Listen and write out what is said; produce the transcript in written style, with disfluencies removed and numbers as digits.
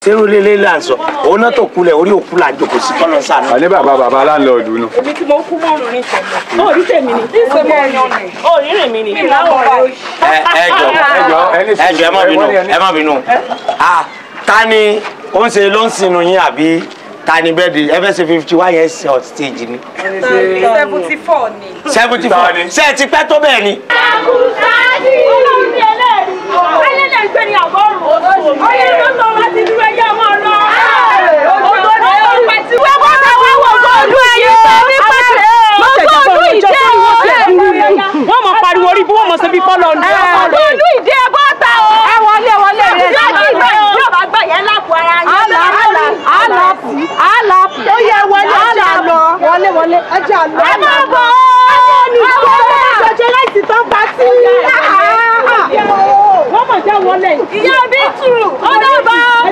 Sẹ́rù lélẹ́ là ń sọ òun náà tó kulẹ̀ orí òkú là ń jókòó sí kọ́lọ́ sànú. Àní bàbá bàbá láńlọ́ọ̀dù nù. Èmi tí mo kú mọ́rùn ní tẹ̀lé. Ó rí tèmi ni. Ṣé mo yan ni? Ó rí rìn mí ni. Ẹ ẹ jọ ẹ jọ, ẹ má bínú, ẹ má bínú. Ah, ta ni ó ń ṣe ló ń sinú yín àbí ta ni bẹ́ẹ̀ di ẹ fẹ́ ṣe 51 yẹn ṣe on stage ni? 74 ni. 74 ṣé ẹ ti pẹ́ tó bẹ́ẹ̀ ni? Àkùsáàdì. Ọlọ́run ní ẹlẹ́rìí. Ayẹlẹ̀ ń gbé ní àgọ́rùn. Oyè tó tọ́ wá ti dúró ẹyẹ ọmọ lọ. Wọ́n mọ̀ pariwo orí bí wọ́n mọ̀ ṣe bí pọ́lọ́ ní. Olú ìdí ẹ bọ́ ta o. Ẹ wọlé wọlé rẹ. Yóò bá gbà yẹn lápò ara yín. Àlà àlà àlàpù àlàpù. Ó yẹ wọlé ẹjẹ lọ. Wọlé wọlé ẹjẹ lọ. Ẹ máa bọ̀ ọ́. Jọjọ láìsí tán bá sí. Wọ́n mọ̀ jẹ́ wọlé. Ìyá Bíntù, ó dábàá.